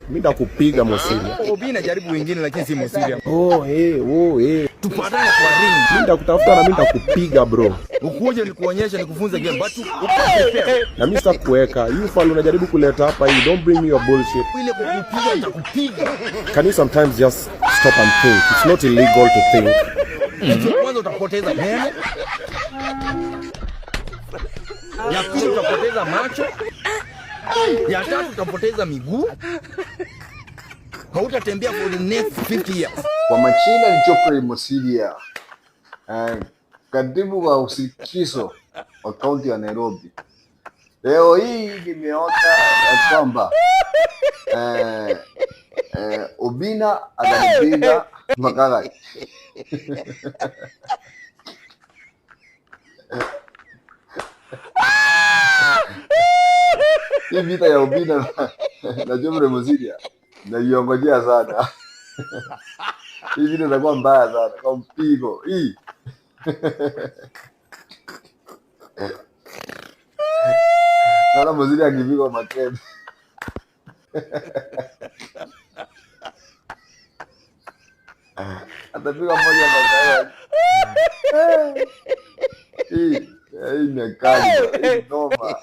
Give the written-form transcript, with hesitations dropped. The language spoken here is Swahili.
Mimi ndakupiga, Mosiria. Obina jaribu wengine lakini si Mosiria. Oh, hey, oh, hey. Tupatane kwa ring. Mimi ndakutafuta na mimi ndakupiga, bro. Ukuje nikuonyeshe, nikufunze game, but uko prepare. Na mimi sitakuweka. You fool unajaribu kuleta hapa hii. Don't bring me your bullshit. Ile kukupiga nitakupiga. Can you sometimes just stop and think? It's not illegal to think. Kitu ya kwanza utapoteza meno. Ya pili utapoteza macho. Ya tatu utapoteza miguu. Hautatembea for the next 50 years. Kwa majina ni Geoffrey Mosiria, katibu wa ushirikisho wa kaunti ya Nairobi. Leo hii nimeona ya kwamba Obina atanipiga Makaka. Hii vita ya Obina na Geoffrey Mosiria naiongojea sana. Hii vita itakuwa mbaya sana kwa mpigo hii. Naona Mosiria akipigwa mateke. Atapigwa moja makaya. Hii ni kali, hii noma.